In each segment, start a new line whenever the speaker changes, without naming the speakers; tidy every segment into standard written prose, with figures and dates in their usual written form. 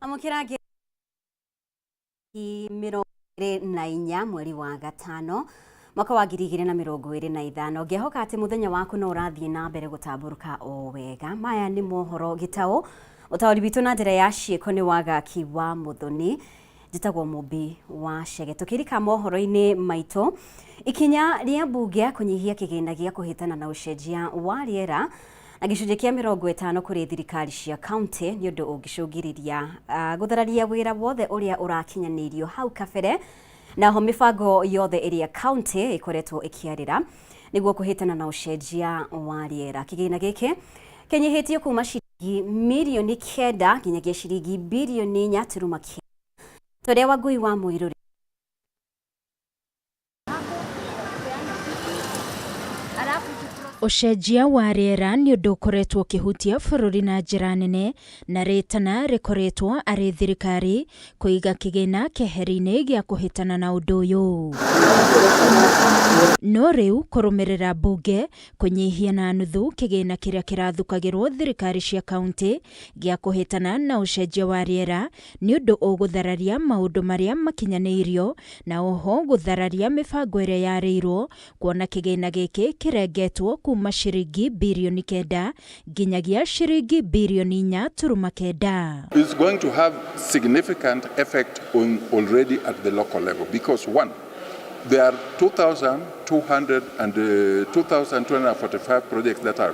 Amũkĩra 24 mweri wa gatano mwaka wa 2025. Ngĩhoka atĩ mũthenya waku no ũrathiĩ na mbere gũtambũrũka o wega. Maya nĩ mohoro gĩtaũ ũtaũri witũ na njĩra ya ciĩko nĩ Wagaki wa Mũthoni. Njĩtagwo Mũmbi wa Chege. Tũkĩrika mohoro-inĩ maitũ, ikinya rĩa mbunge kũnyihia kĩgĩna gĩa kũhĩtana na ũcenjia wa rĩera na gĩcunjĩ kĩa 50 kũrĩ thirikari cia kaunti nĩ ũndũ ũngĩcũngĩrĩria gũthararia wĩra wothe ũrĩa ũrakinyanĩirio hau kabere, naho mĩbango yothe ĩrĩa kaunti ĩkoretwo ĩkĩarĩra nĩguo kũhĩtana na ũcenjia wa rĩera. Kĩgĩna gĩkĩ kĩnyihĩtio kuma ciringi mirioni 9 nginyagia ciringi birioni 4.9. Tũrĩa Wangui wa Mũirũrĩ.
Ũcenjia wa rĩera nĩ ũndũ ũkoretwo ũkĩhutia bũrũri na njĩra nene, na rĩtana rĩkoretwo arĩ thirikari kũiga kĩgĩna keheri-inĩ gĩa kũhĩtana na ũndũ ũyũ. No rĩu kũrũmĩrĩra mbunge kũnyihia na nuthu kĩgĩna kĩrĩa kĩrathukagĩrwo thirikari cia kaunti gĩa kũhĩtana na ũcenjia wa rĩera nĩ ũndũ ũgũthararia maũndũ marĩa makinyanĩirio, na oho gũthararia mĩbango ĩrĩa yarĩirwo, kuona kĩgĩna gĩkĩ kĩrengetwo kuma ciringi birioni 9 nginyagia ciringi birioni 4.9.
It's going to have significant effect on already at the local level because, one, there are 2,200 and, 2,245 projects that are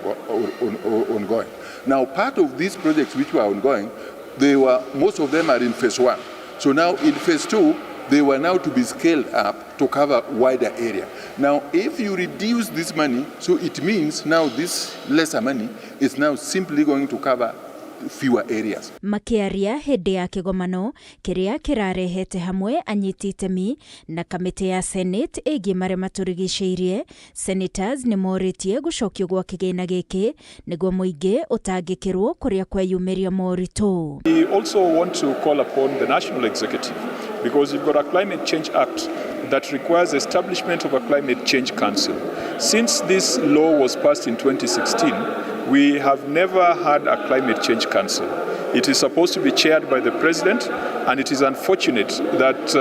ongoing. Now, part of these projects which were ongoing, most of them are in phase one. So now in phase two, they were now to be scaled up to cover wider area. Now, if you reduce this money, so it means now this lesser money is now simply going to cover fewer areas.
Makĩaria hĩndĩ ya kĩgomano kĩrĩa kĩrarehete hamwe anyiti itemi na kamĩtĩ ya Senate ĩgiĩ marĩa matũrigicĩirie, senators nĩ morĩtie gũcokio gwa kĩgĩna gĩkĩ nĩguo mũingĩ ũtangĩkĩrwo kũrĩa kweyumĩria moritũ.
We also want to call upon the national executive because you've got a Climate Change Act that requires establishment of a Climate Change Council. Since this law was passed in 2016, we have never had a Climate Change Council. It is supposed to be chaired by the president, and it is unfortunate that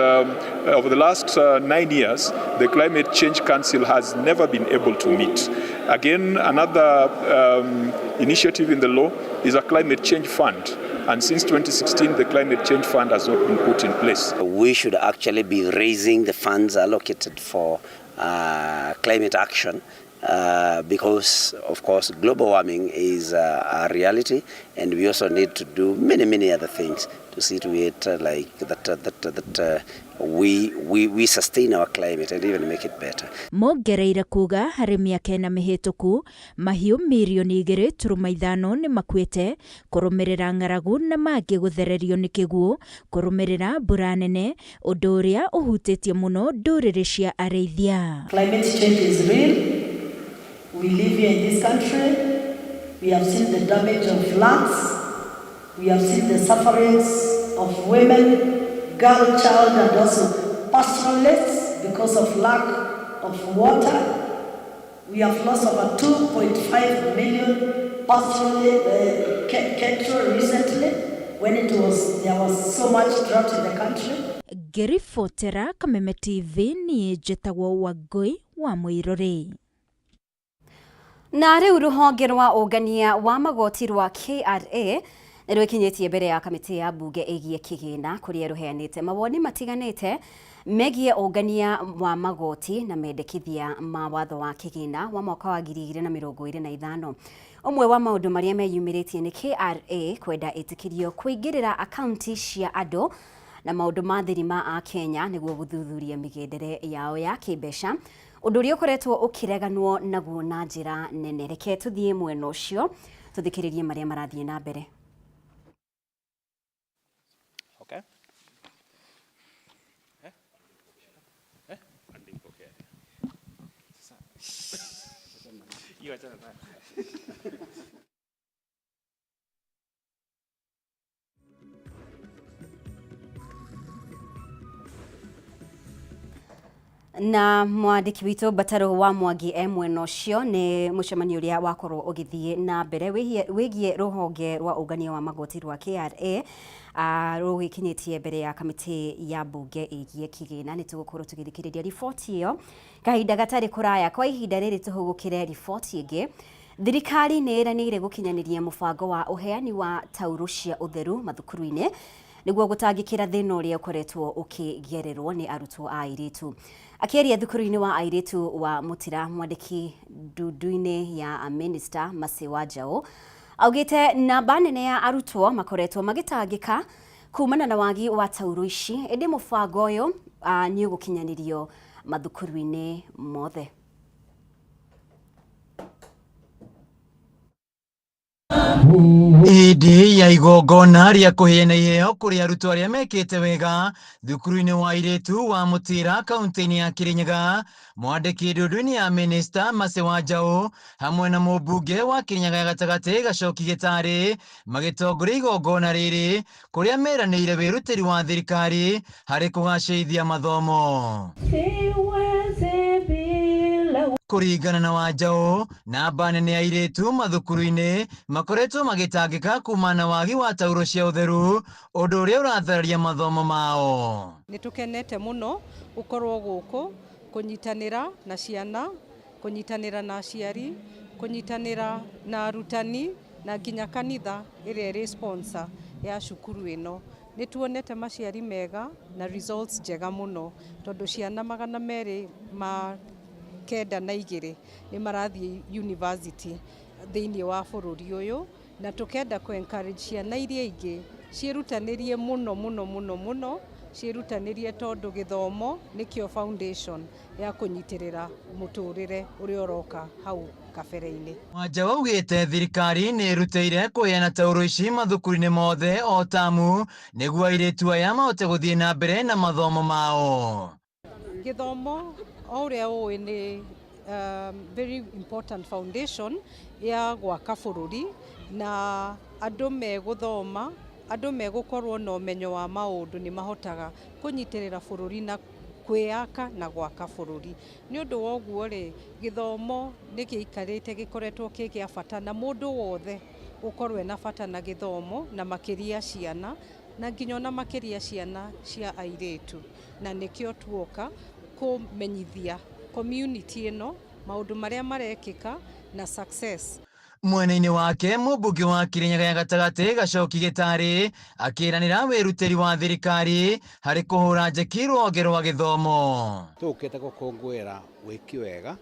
over the last 9 years, the Climate Change Council has never been able to meet. Again, another initiative in the law is a Climate Change Fund. And since 2016, the Climate Change Fund has not been put in place.
We should actually be raising the funds allocated for climate action because, of course, global warming is a reality, and we also need to do many, many other things to see to it like that we sustain our climate and even make it better.
Mongereire kuga harĩ mĩaka 4 mĩhĩtũku, mahiũ mirioni 2.5 nĩ makuĩte kũrũmĩrĩra ng'aragu na mangĩ gũthererio nĩ kĩguũ kũrũmĩrĩra mbura nene, ũndũ ũrĩa ũhutĩtie mũno ndũrĩrĩ cia arĩithia.
Climate change is real. We live here in this country. We have seen the damage of floods. We have seen the sufferings of women, girl, child, and also pastoralists because of lack of water. We have lost over 2.5 million pastoral cattle recently when it was there was so much drought in the country.
Ngĩribotera Kameme TV, niĩ njĩtagwo Wangũi wa Mũirũrĩ.
Na rĩu rũhonge rwa ũngania wa magoti rwa KRA nĩ rwĩkinyĩtie mbere ya kamĩtĩ ya mbunge ĩgiĩ kĩgĩna, kũrĩa rũheanĩte mawoni matiganĩte megiĩ ũngania wa magoti na mendekithia ma watho wa kĩgĩna wa mwaka wa 2025. Ũmwe wa maũndũ marĩa meyumĩrĩtie nĩ KRA kwenda ĩtĩkĩrio kũingĩrĩra akaunti cia andũ na maũndũ ma thiri ma Akenya nĩguo gũthuthuria mĩgendere yao ya kĩmbeca, ũndũ ũrĩa ũkoretwo ũkĩreganwo naguo na njĩra nene. Reke tũthiĩ mwena ũcio tũthikĩrĩrie marĩa marathiĩ na mbere.
Okay. Eh? Okay. Hiyo achana nayo.
Na mwandĩki witũ Mbataro wa Mwangi e mwena ũcio nĩ mũcemanio ũrĩa wakorwo ũgĩthiĩ na mbere wĩgiĩ rũhonge rwa ũngania wa magoti rwa KRA rũgĩkinyĩtie mbere ya kamĩtĩ ya mbunge ĩgiĩ kĩgĩna. Nĩ tũgũkorwo tũgĩthikĩrĩria riboti ĩyo kahinda gatarĩ kũraya. Kwa ihinda rĩrĩ tũhũgũkĩre riboti ĩngĩ. Thirikari nĩ ĩranĩire gũkinyanĩria mũbango wa ũheani wa taurũ cia ũtheru mathukuru-inĩ nĩguo gũtangĩkĩra thĩna ũrĩa ũkoretwo ũkĩgererwo nĩ arutwo a airĩtu. Akĩaria thukuru-inĩ wa airĩtu wa Mũtira, mwandĩki ndundu-inĩ ya Minister Mercy Wanjaũ augĩte namba nene ya arutwo makoretwo magĩtangĩka kumana na wagi wa taurũ ici, ĩndĩ mũbango ũyũ nĩ ũgũkinyanĩrio mathukuru-inĩ mothe.
Hĩndĩ ya igongona rĩa kũheana iheo kũrĩ arutwo arĩa mekĩte wega thukuru-inĩ wa airĩtu wa Mũtĩra kaunti-inĩ ya Kĩrĩnyaga, mwandĩki ndundu-inĩ ya Minista Mercy Wanjaũ hamwe na mũmbunge wa Kĩrĩnyaga ya gatagatĩ Gacoki Gĩtarĩ magĩtongoria igongona rĩrĩ kũrĩa meranĩire wĩrutĩri wa thirikari harĩ kũgacĩrithia mathomo. Kũringana na Wanjaũ, namba nene ya airĩtu mathukuru-inĩ makoretwo magĩtangĩka kumana na wagi wa taurũ cia ũtheru, ũndũ ũrĩa ũrathararia mathomo mao.
Nĩ tũkenete mũno gũkorwo gũkũ kũnyitanĩra na ciana, kũnyitanĩra na aciari, kũnyitanĩra na arutani na nginya kanitha ĩrĩa ĩrĩ sponsor ya cukuru ĩno. Nĩ tuonete maciari mega na results njega mũno tondũ ciana 292 nĩ marathiĩ university thĩinĩ wa bũrũri ũyũ, na tũkenda kũ encourage ciana iria ingĩ ciĩrutanĩrie mũno mũno mũno mũno, ciĩrutanĩrie tondũ gĩthomo nĩkĩo foundation ya kũnyitĩrĩra mũtũrĩre ũrĩa ũroka hau kabere-inĩ.
Wanjaũ augĩte thirikari nĩ ĩrutĩire kũheana taurũ ici mathukuru-inĩ mothe o tamu nĩguo airĩtu aya mahote gũthiĩ na mbere na mathomo mao.
Gĩthomo o ũrĩa ũĩ nĩ very important foundation ya gwaka bũrũri, na andũ megũthoma, andũ megũkorwo na ũmenyo wa maũndũ nĩ mahotaga kũnyitĩrĩra bũrũri na kwĩyaka na gwaka bũrũri. Nĩ ũndũ wa ũguo rĩ, gĩthomo nĩ gĩikarĩte gĩkoretwo kĩ gĩa bata na mũndũ wothe ũkorwo ena bata na gĩthomo, na makĩria ciana, na nginya ona makĩria ciana cia airĩtu. Na nĩkĩo tuoka kũmenyithia community ĩno maũndũ marĩa marekĩka na success.
Mwena-inĩ wake mũmbunge wa Kĩrĩnyaga ya gatagatĩ Gacoki Gĩtarĩ akĩranĩra wĩrutĩri wa thirikari harĩ kũhũra njeki rũhonge rwa gĩthomo.
Tũkĩte gũkũngũĩra wĩki wega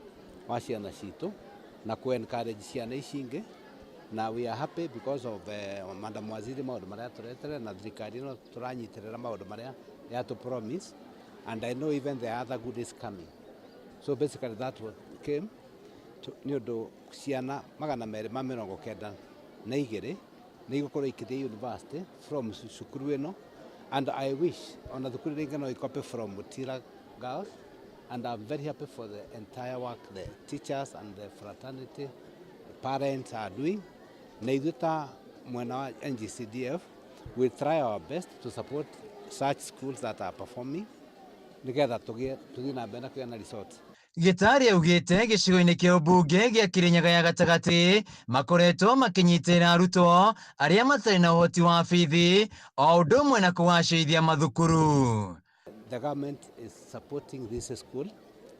wa ciana citũ na kũ encourage ciana ici ingĩ, na we are happy because of Madam Waziri maũndũ marĩa atũretere na thirikari ĩno tũranyitĩrĩra maũndũ marĩa yatũ promise, and I know even the other good is coming. So basically that what came nĩ ũndũ ciana 292 nĩ igũkorwo ikĩthiĩ university from cukuru ĩno, and I wish ona thukuru iria ingĩ no icopy from Mutira Girls, and I'm very happy for the entire work the teachers and the fraternity, the parents are doing. Na ithuĩ ta mwena wa NGCDF we try our best to support such schools that are performing nĩgetha tũthiĩ na mbere na kũgĩa na results.
Gĩtarĩ augĩte gĩcigo-inĩ kĩa ũmbunge gĩa Kĩrĩnyaga ya gatagatĩ makoretwo makĩnyitĩrĩra arutwo arĩa matarĩ na ũhoti wa bithi o ũndũ ũmwe na kũgacĩrithia mathukuru.
The government is supporting this school.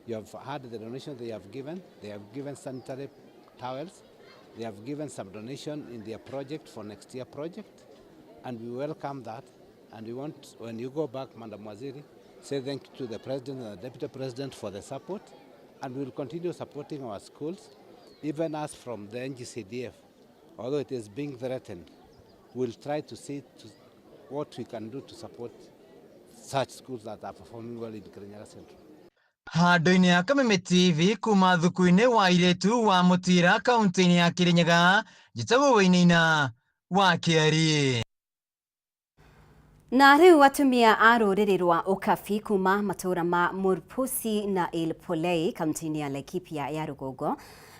You have heard the donation they have given. They have given sanitary towels. They have given some donation in their project for next year project. And we welcome that. And we want, when you go back, Madam Waziri, say thank you to the President and the Deputy President for the support. And we will continue supporting our schools, even us from the NGCDF, although it is being threatened. We'll try to see what we can do to support such schools that are performing well in Kirinyaga Central.
Handũ-inĩ ya Kameme TV kuma thukuru-inĩ wa airĩtu wa Mũtira kaunti-inĩ ya Kirinyaga, njĩtagwo Wainaina wa Kĩari.
Na rĩu atumia a rũrĩrĩ rwa Ũkabi kuma matũũra ma Murpusi na Ilpolei kaunti-inĩ ya Laikipia ya rũgongo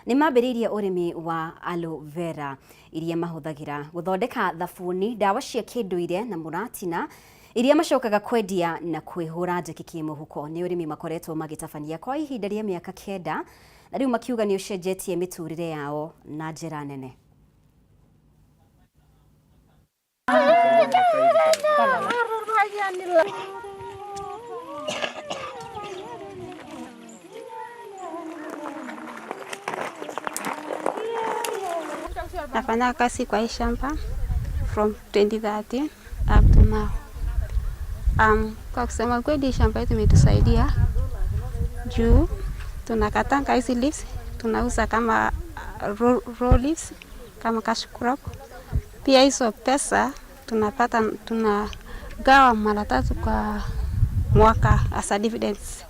nĩ mambĩrĩirie ũrĩmi wa aloe vera iria mahũthagĩra gũthondeka thabuni, ndawa cia kĩndũire na mũratina Iria macokaga kwendia na kwĩhũra njeki kĩmũhuko. Nĩ ũrĩmi makoretwo magĩtabania kwa ihinda rĩa mĩaka 9 na rĩu makiuga nĩ ũcenjetie mĩtũrĩre yao na njĩra nene.
Nafanya kazi kwa hii shamba from 2013 up to now. Kwa kusema kweli shamba yetu imetusaidia juu tunakatanga hizi leaves tunauza kama raw leaves kama cash crop. Pia hizo pesa tunapata tunagawa mara tatu kwa mwaka as a dividends.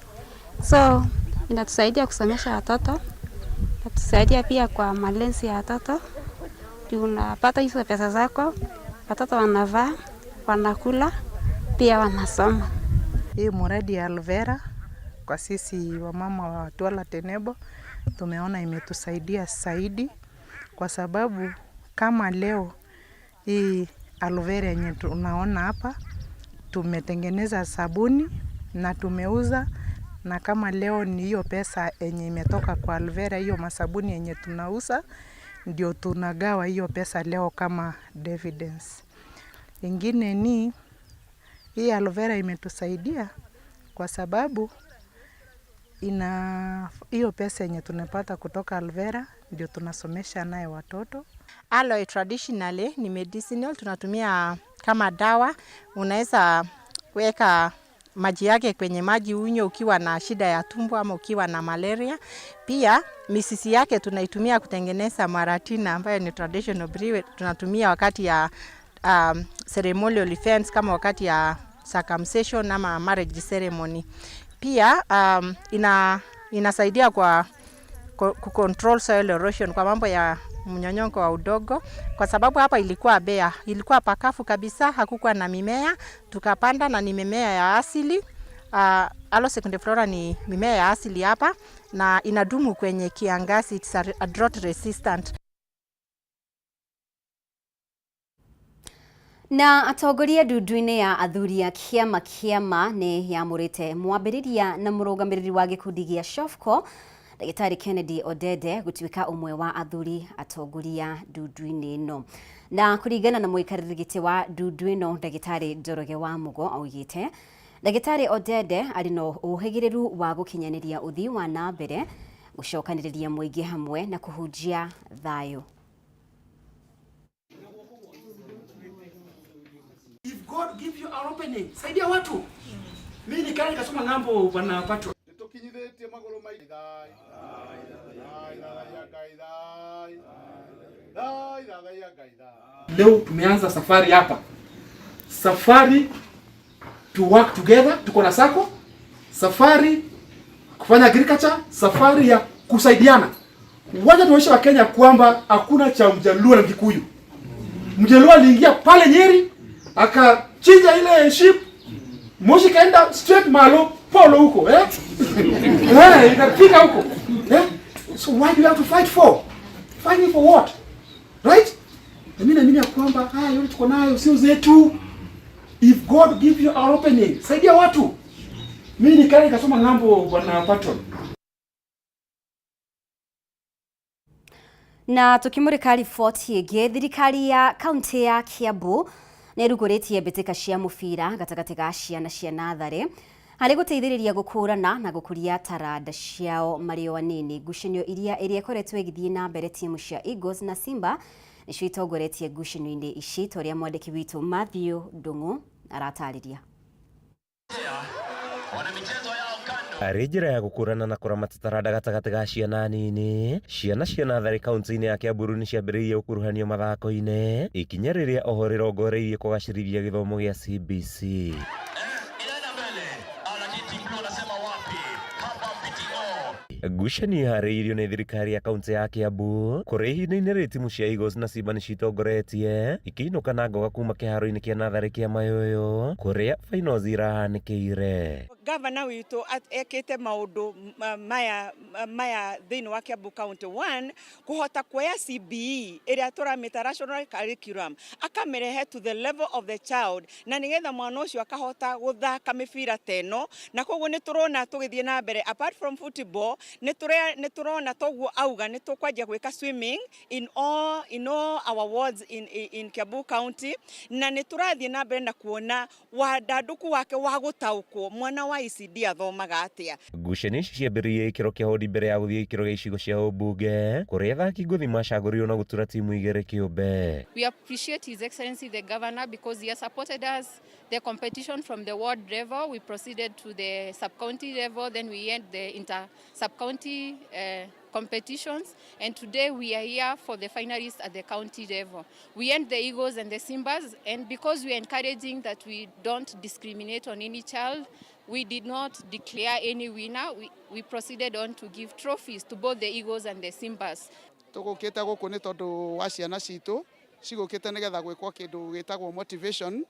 So inatusaidia kusomesha watoto, inatusaidia pia kwa malezi ya watoto. Unapata hizo pesa zako, watoto wanavaa, wanakula, pia wanasoma.
Hii mradi ya aloe vera kwa sisi wamama wa Twala Tenebo tumeona imetusaidia zaidi, kwa sababu kama leo hii aloe vera yenye tunaona hapa tumetengeneza sabuni na tumeuza, na kama leo ni hiyo pesa yenye imetoka kwa aloe vera, hiyo masabuni yenye tunauza ndio tunagawa hiyo pesa leo kama dividends. Ingine ni hii aloe vera imetusaidia kwa sababu ina hiyo pesa yenye tunapata kutoka aloe vera ndio tunasomesha naye watoto.
Aloe traditionally ni medicinal, tunatumia kama dawa. Unaweza weka maji yake kwenye maji unywe ukiwa na shida ya tumbo ama ukiwa na malaria. Pia misisi yake tunaitumia kutengeneza maratina ambayo ni traditional brew, tunatumia wakati ya ceremonial events kama wakati ya circumcision ama marriage ceremony. Pia inasaidia kwa kucontrol soil erosion kwa mambo ya mnyonyongo wa udongo, kwa sababu hapa ilikuwa bea, ilikuwa pakafu kabisa, hakukuwa na mimea, tukapanda na ni mimea ya asili. Aloe secundiflora ni mimea ya asili hapa na inadumu kwenye kiangazi, it's a drought resistant.
Na atongoria ndundu-inĩ ya athuri a kĩama kĩama nĩ yamũrĩte mwambĩrĩria na mũrũgamĩrĩri wa gĩkundi gĩa Shofco Ndagĩtarĩ Kennedy Odede gũtuĩka ũmwe wa athuri atongoria ndundu-inĩ ĩno. Na kũringana na mũikarĩri gĩtĩ wa ndundu ĩno Ndagĩtarĩ Njoroge wa Mugo augĩte Ndagĩtarĩ Odede arĩ na ũhĩgĩrĩru wa gũkinyanĩria ũthii wa na mbere, gũcokanĩrĩria mũingĩ hamwe na kũhunjia thayũ.
If God give you an opening, saidia watu. Mimi nikaa nikasoma ng'ambo bwana Patro. Leo tumeanza safari hapa. Safari to work together, tuko na sako. Safari kufanya agriculture, safari ya kusaidiana. Wacha tuonyeshe Wakenya kwamba hakuna cha Mjaluo na Mkikuyu. Mjaluo aliingia pale Nyeri akachinja ile sheep, moshi kaenda straight malo polo huko eh? Ikafika huko eh? So why do you have to fight for? Fighting for what? Right? Na mimi naamini ya kwamba haya yote tuko nayo sio zetu. If God give you an opening, saidia watu. Mimi nikaa nikasoma ng'ambo bwana Patron.
Na tukimurika riboti ĩngĩ, thirikari ya kaunti ya Kiambu nĩ ĩrugũrĩtie mbĩtĩka cia mũbira gatagatĩ ga ciana cia natharĩ harĩ gũteithĩrĩria gũkũrana na gũkũria taranda ciao marĩ o anini. Ngucanio iria ĩrĩa ĩkoretwo ĩgĩthiĩ na mbere timu cia Eagles na Simba nĩcio itongoretie ngucanio-inĩ ici ta ũrĩa mwandĩki witũ Matthew Ndung'u aratarĩria.
Arĩ njĩra ya gũkũrana na kũramata taranda gatagatĩ ga ciana nini, ciana cia natharĩ kaunti-inĩ ya Kiamburu nĩ ciambĩrĩirie gũkuruhanio mathako-inĩ, ikinya rĩrĩa oho rĩrongoreirie kũgacĩrithia gĩthomo gĩa CBC. Ngucanio iharĩirio nĩ thirikari ya kaunti ya Kiambu kũrĩa ihinda-inĩ rĩrĩ timu cia Eagles na Simba nĩcitongoretie ikĩinũka na ngoga kuma kĩharo-inĩ kĩa natharĩ kĩa Mayũyũ kũrĩa finals irahanĩkĩire.
Gavana witũ ekĩte maũndũ maya maya thĩinĩ wa Kiambu County one kũhota kuoya CBE ĩrĩa tũramĩta national curriculum akamĩrehe to the level of the child na nĩgetha mwana ũcio akahota gũthaka mĩbira ta ĩno na koguo nĩ tũrona tũgĩthiĩ na mbere apart from football nĩ tũrona toguo auga nĩ tũkwanjia gwĩka swimming in all our wards in Kiambu County na nĩ tũrathiĩ na mbere na kuona wandandũku wake wa gũtaũkwo mwana wa ECD athomaga atĩa.
Ngucanio ici ciambĩrĩirie gĩkĩro kĩa wodi mbere ya gũthiĩ gĩkĩro gĩa icigo cia ũmbunge kũrĩa athaki ngũthi macagũrirwo na gũtura timu igĩrĩ kĩũmbe.
We appreciate His Excellency the Governor because he has supported us the competition from the ward level. We proceeded to the sub-county level, then we end the inter sub-county competitions, and today we are here for the finalists at the county level. We end the Eagles and the Simbas, and because we are encouraging that we don't discriminate on any child, we did not declare any winner. We proceeded on to give trophies to both the Eagles and the Simbas.
Tũgũkĩte gũkũ nĩ tondũ wa ciana citũ cigũkĩte nĩgetha gwĩkwo kĩndũ gĩtagwo motivation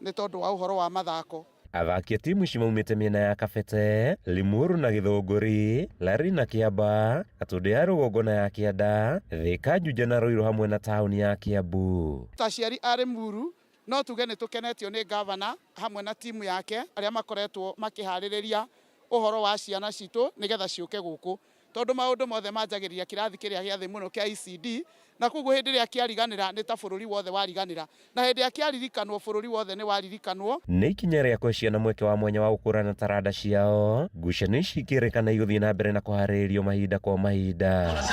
nĩ tondũ wa ũhoro wa mathako.
Athaki a timu ici maumĩte mĩena ya Kabete, Limuru na Gĩthũngũri, Lari na Kĩamba, Gatũndũ ya rũgongo na ya kĩanda, Thika, Juja na Ruiru hamwe na taũni ya Kiambu.
Ta aciari a Limuru no tuge nĩ tũkenetio nĩ gavana hamwe na timu yake arĩa makoretwo makĩharĩrĩria ũhoro wa ciana citũ nĩgetha ciũke gũkũ tondũ maũndũ mothe manjagĩrĩria kĩrathi kĩrĩa gĩa thĩ mũno kĩa ECD na koguo hĩndĩ ĩrĩa kĩariganĩra nĩ ta bũrũri wothe wariganĩra na hĩndĩ ĩrĩa kĩaririkanwo bũrũri wothe nĩ waririkanwo.
Nĩ ikinya rĩa kũhe ciana mweke wa mwanya wa gũkũrana taranda ciao. Ngucanio ici ikĩrĩkana igũthiĩ na mbere na kũharĩrĩrio mahinda kwa mahinda.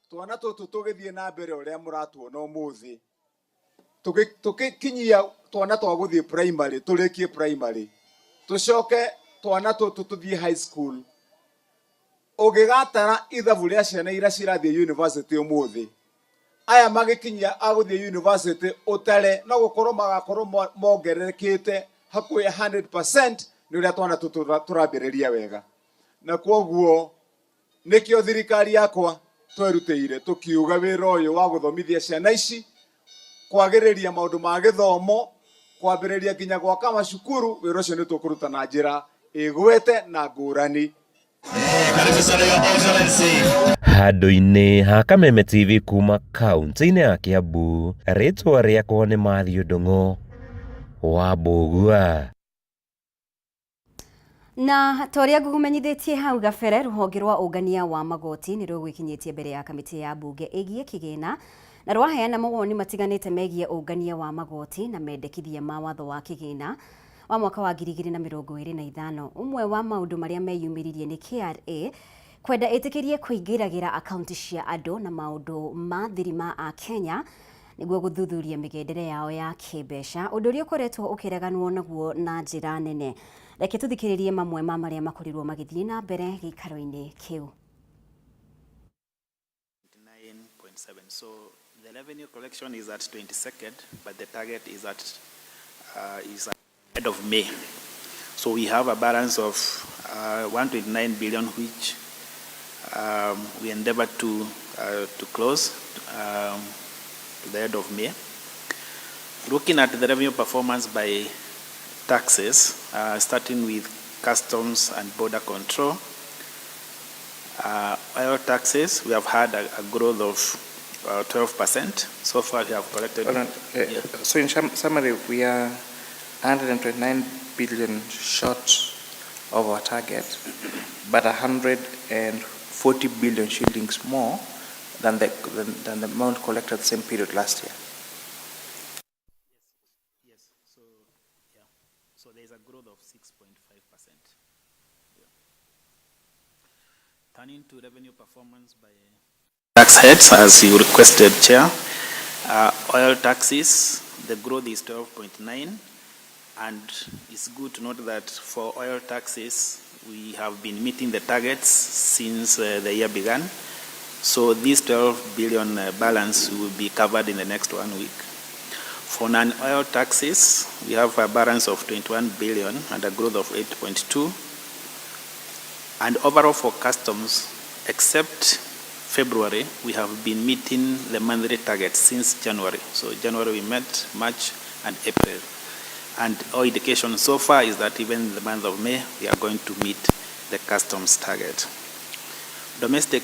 Twana tũtũ tũgĩthiĩ na mbere ũrĩa mũratuona ũmũthĩ tũgĩkinyia twana twa gũthiĩ primary tũrĩkie primary tũcoke twana tũtũ tũthiĩ high school ũgĩgatara ithabu rĩa ciana iria cirathiĩ university ũmũthĩ aya magĩkinyia a gũthiĩ university ũtare no gũkorwo magakorwo mongererekete hakuhĩ 100% nĩ ũrĩa twana tũtũ tũrambĩrĩria wega na kwoguo nĩkĩo thirikari yakwa twerutĩire tũkiuga wĩra ũyũ wa gũthomithia ciana ici kwagĩrĩria maũndũ ma gĩthomo kwambĩrĩria nginya gwaka macukuru wĩra ũcio nĩ tũkũruta na njĩra ĩgwete na ngũrani.
Handũ-inĩ ha Kameme TV kuma kaunti-inĩ ya Kiambu, rĩtwa rĩakwa nĩ Matthew Ndung'u wa Mbũgua.
Na ta ũrĩa ngũkũmenyithĩtie hau gabere, rũhonge rwa ũngania wa magoti nĩ rũgwĩkinyĩtie mbere ya kamĩtĩ ya mbunge ĩgiĩ kĩgĩna na rwaheana mawoni matiganĩte megiĩ ũngania wa magoti na mendekithia ma watho wa kĩgĩna wa mwaka wa 2025. Ũmwe wa maũndũ marĩa meyumĩririe nĩ KRA kwenda ĩtĩkĩrie kũingĩragĩra akaunti cia andũ na maũndũ ma thiri ma Akenya nĩguo gũthuthuria mĩgendere yao ya kĩmbeca, ũndũ ũrĩa ũkoretwo ũkĩreganwo naguo na njĩra nene. Reke tũthikĩrĩrie mamwe ma marĩa makorirwo magĩthiĩ na mbere gĩikaro-inĩ kĩu.
9.7. So the revenue collection is at 22nd, but the target is at end of May. So we have a balance of 129 billion, which we endeavor to close to the end of May. Looking at the revenue performance by taxes, starting with customs and border control, oil taxes, we have had a growth of 12%. So far, we have collected.
Hold on. So in summary, we are 129 billion short of our target, but 140 billion shillings more than the amount collected the same period last year.
Yes, so yeah, so there's a growth of 6.5%. Yeah. Turning to revenue performance by tax heads, as you requested, Chair. Oil taxes, the growth is 12.9, and it's good to note that for oil taxes, we have been meeting the targets since the year began. So this 12 billion balance will be covered in the next one week. For non-oil taxes, we have a balance of 21 billion and a growth of 8.2. And overall for customs, except February, we have been meeting the monthly target since January. So January we met, March and April. And our indication so far is that even in the month of May, we are going to meet the customs target. Domestic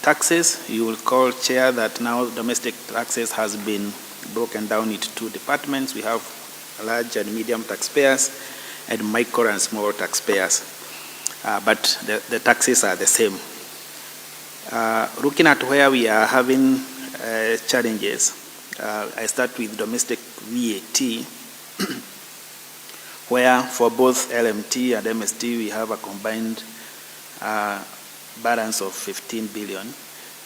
taxes, you will call, Chair, that now domestic taxes has been broken down into two departments. We have large and medium taxpayers and micro and small taxpayers. But the taxes are the same. Looking at where we are having challenges, I start with domestic VAT, where for both LMT and MST we have a combined balance of 15 billion,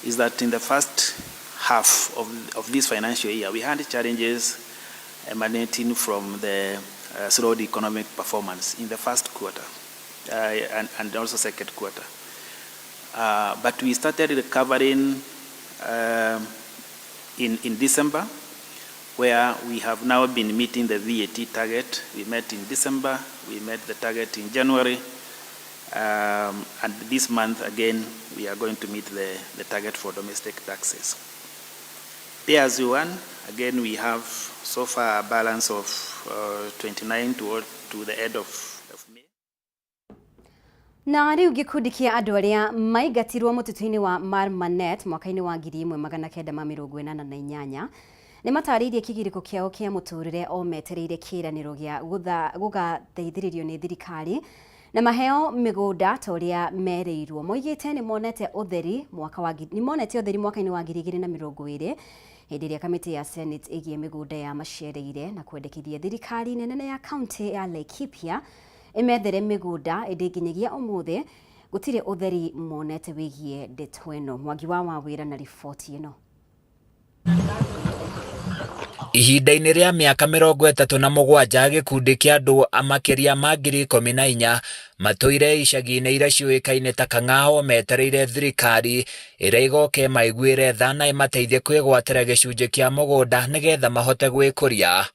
is that in the first half of this financial year, we had challenges emanating from the slowed economic performance in the first quarter and also second quarter. But we started recovering in December, where we have now been meeting the VAT target. We met in December, we met the target in January, and this month again, we are going to meet the target for domestic taxes. Pay as you earn, again, we have so far a balance of 29 to the end of May.
Na rĩu gĩkundi kĩa andũ arĩa maingatirwo mũtitũ-inĩ wa Marmanet mwaka-inĩ wa 1988 nĩ matarĩirie kĩgirĩko kĩao kĩa mũtũrĩre o metereire kĩĩranĩro gĩa gũgateithĩrĩrio nĩ thirikari na maheo mĩgũnda ta ũrĩa merĩirwo. Moigĩte nĩ monete ũtheri mwaka wa nĩ monete ũtheri mwaka-inĩ wa 2020 hĩndĩ ĩrĩa kamĩtĩ ya Senate ĩgiĩ mĩgũnda ya macereire na kwendekithia thirikari nene ya kaunti ya Laikipia ĩmethere mĩgũnda, ĩndĩ nginyagia ũmũthĩ gũtirĩ ũtheri monete wĩgiĩ ndeto ĩno. Mwangi wa Wawĩra na riboti ĩno.
Ihinda-inĩ rĩa mĩaka 37, gĩkundi kĩa andũ makĩria ma 14,000 matũire icagi-inĩ iria ciũĩkaine ta Kang'ao metereire thirikari ĩrĩa ĩgoka ĩmaiguĩre tha na ĩmateithie kwĩgwatĩra gĩcunjĩ kĩa mũgũnda nĩgetha mahote gwĩkũria.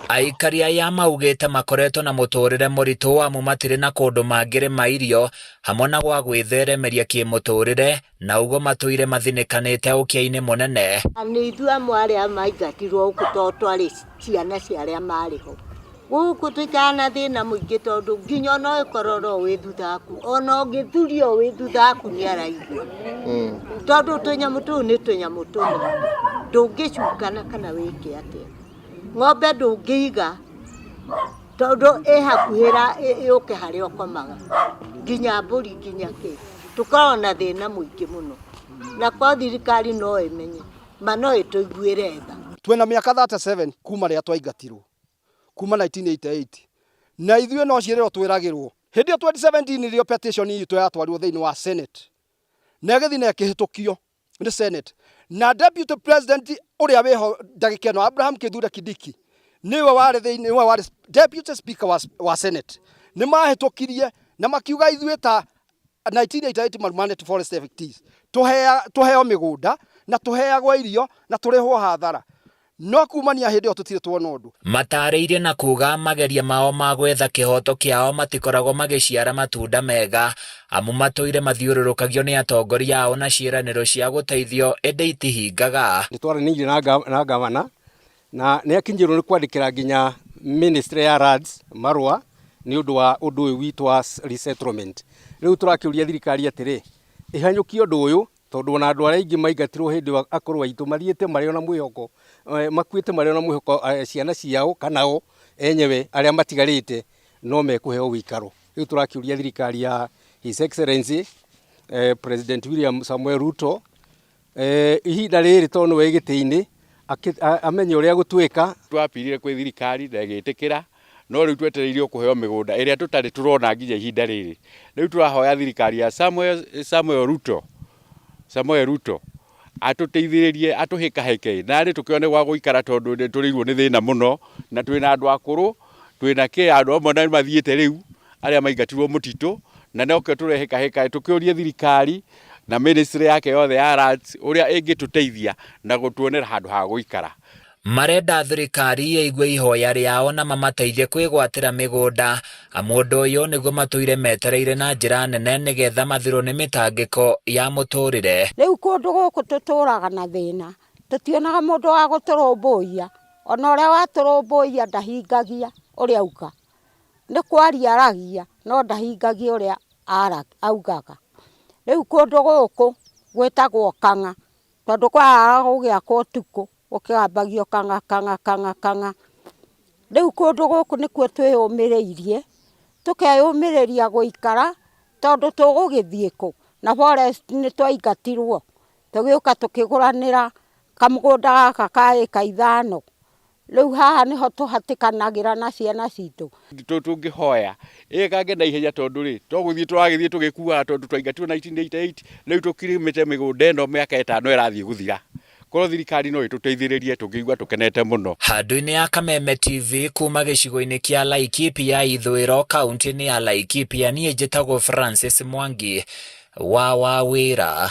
Aikari aya maugĩte makoretwo na mũtũrĩre mũritũ amu matirĩ na kũndũ mangĩrĩma irio hamwe na gwa gwĩtheremeria kĩmũtũrĩre, na ũguo matũire mathinĩkanĩte ũkĩa-inĩ mũnene.
Nĩ ithuĩ amwe arĩa maingatirwo gũkũ tondũ twarĩ ciana cia arĩa marĩ ho. Gũkũ tũikaraga na thĩna mũingĩ tondũ nginya ona ũkorwo no wĩ thutha waku, ona ũngĩthurio wĩ thutha waku nĩ araigua. Tondũ tũnyamũ tũu nĩ tũnyamũ tũnini, ndũngĩcukana kana wĩke atĩa. Ng'ombe ndũngĩiga tondũ ĩ hakuhĩ yũke harĩa ũkomaga, nginya mbũri nginya kĩ. Tũkoragwo na thĩna mũingĩ mũno, na kwa thirikari no ĩmenye ma no ĩtũiguĩre tha.
Twĩna mĩaka 37 kuma rĩrĩa twaingatirwo kuma 1988, na ithuĩ no ciĩrĩro twĩragĩrwo. Hĩndĩ ĩyo 2017 nĩrĩo petition itũ yatwarirwo thĩinĩ wa Senate na ĩgĩthiĩ na ĩkĩhĩtũkio nĩ Senate, na Deputy President ũrĩa wĩho ndagĩka ĩno Abraham Kithure Kindiki nĩwe warĩ thĩinĩ, nĩwe warĩ Deputy Speaker wa Senate. Nĩ mahĩtũkirie na makiuga ithuĩ ta 1988 Marmanet Forest Evictees tũheo mĩgũnda na tũheagwo irio na tũrĩhwo hathara, no kumania hĩndĩ ĩyo tũtirĩ tuona ũndũ.
Matarĩirie na kuga mageria mao ma gwetha kĩhoto kĩao matikoragwo magĩciara matunda mega amu matũire mathiũrũrũkagio nĩ atongoria ao na ciĩranĩro cia gũteithio ĩndĩ itihingaga.
Nĩ twaranĩirie na gavana na nĩ akinyĩrwo nĩ kwandĩkĩra nginya ministry ya Lands marũa nĩ ũndũ wa ũndũ ũyũ witũ wa resettlement. Rĩu tũrakĩũria thirikari atĩrĩ, ĩhanyũkie ũndũ ũyũ tondũ ona andũ arĩa aingĩ maingatirwo hĩndĩ ĩyo akũrũ aitũ mathiĩte marĩ ona mwĩhoko, makuĩte marĩ ona mwĩhoko ciana ciao kana o enyewe arĩa matigarĩte no mekũheo ũikaro. Rĩu tũrakĩũria thirikari ya His Excellency President William Samuel Ruto ihinda rĩrĩ tondũ nĩwe gĩtĩ-inĩ amenye ũrĩa gũtuĩka.
Twapirire kwĩ thirikari na ĩgĩtĩkĩra, no rĩu twetereire kũheo mĩgũnda ĩrĩa tũtarĩ tũrona nginya ihinda rĩrĩ. Rĩu tũrahoya thirikari ya Samuel Ruto atũteithĩrĩrie, atũhĩkahĩke narĩ tũkĩone gwa gũikara tondũ nĩ tũrĩirwo nĩ thĩna mũno na twĩna andũ akũrũ, twĩna kĩ andũ amwe na mathiĩte rĩu arĩa maingatirwo mũtitũ, na nokĩo tũrehĩkahĩka tũkĩũrie thirikari na ministry yake yothe ya Lands ũrĩa ĩngĩtũteithia na gũtuonera handũ ha gũikara.
Marenda thirikari ĩigue ihoya rĩao na mamateithie kwĩgwatĩra mĩgũnda, amu ũndũ ũyũ nĩguo matũire metereire na njĩra nene nĩgetha mathirwo nĩ mĩtangĩko ya mũtũrĩre.
Rĩu kũndũ gũkũ tũtũraga na thĩna, tũtionaga mũndũ wa gũtũrũmbũiya, ona ũrĩa watũrũmbũiya ndahingagia ũrĩa auga. Nĩ kwaria aragia no ndahingagia ũrĩa augaga. Rĩu kũndũ gũkũ gwĩtagwo kang'a, tondũ kwaraga gũgĩakwo ũtukũ gũkĩgambagio kang'a kang'a kang'a kang'a. Rĩu kũndũ gũkũ nĩkuo twĩyũmĩrĩirie, tũkeyũmĩrĩria gũikara tondũ tũgũgĩthiĩ kũ? Na forest nĩ twaingatirwo, tũgĩũka tũkĩgũranĩra kamũgũnda gaka ka ĩka 5. Rĩu haha nĩho tũhatĩkanagĩra na ciana citũ.
Tũngĩhoya ĩkange na ihenya tondũ rĩ to gũthiĩ tũragĩthiĩ tũgĩkuaga tondũ twaingatirwo 1988 rĩu tũkirĩmĩte mĩgũnda ĩno mĩaka 5 ĩrathiĩ gũthira. Korwo thirikari no ĩtũteithĩrĩrie tũngĩigua tũkenete mũno.
Handũ-inĩ ya Kameme TV kuma gĩcigo-inĩ kĩa Laikipia ithũĩro kaunti-inĩ ya Laikipia, niĩ njĩtagwo Francis Mwangi wa Wawĩra.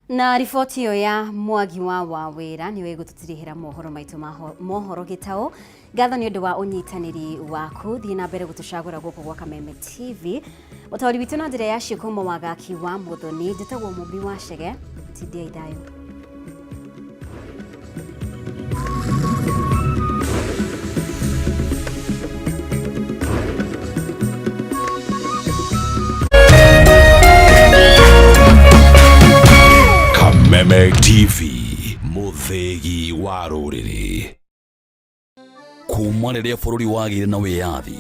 Na riboti ĩyo ya Mwangi wa Wawĩra nĩyo ĩgũtũtirihĩra mohoro maitũ ma mohoro gĩtaũ. Ngatho nĩ ũndũ wa ũnyitanĩri waku, thiĩ na mbere gũtũcagũra gũkũ gwa Kameme TV. Ũtaũri witũ na njĩra ya ciĩko Mwagaki wa Mũthoni, njĩtagwo Mũmbi wa Chege, tindiai thayũ.
Kameme TV, mũthĩgi wa rũrĩrĩ. Kuma rĩrĩa bũrũri wagĩire na wĩyathi.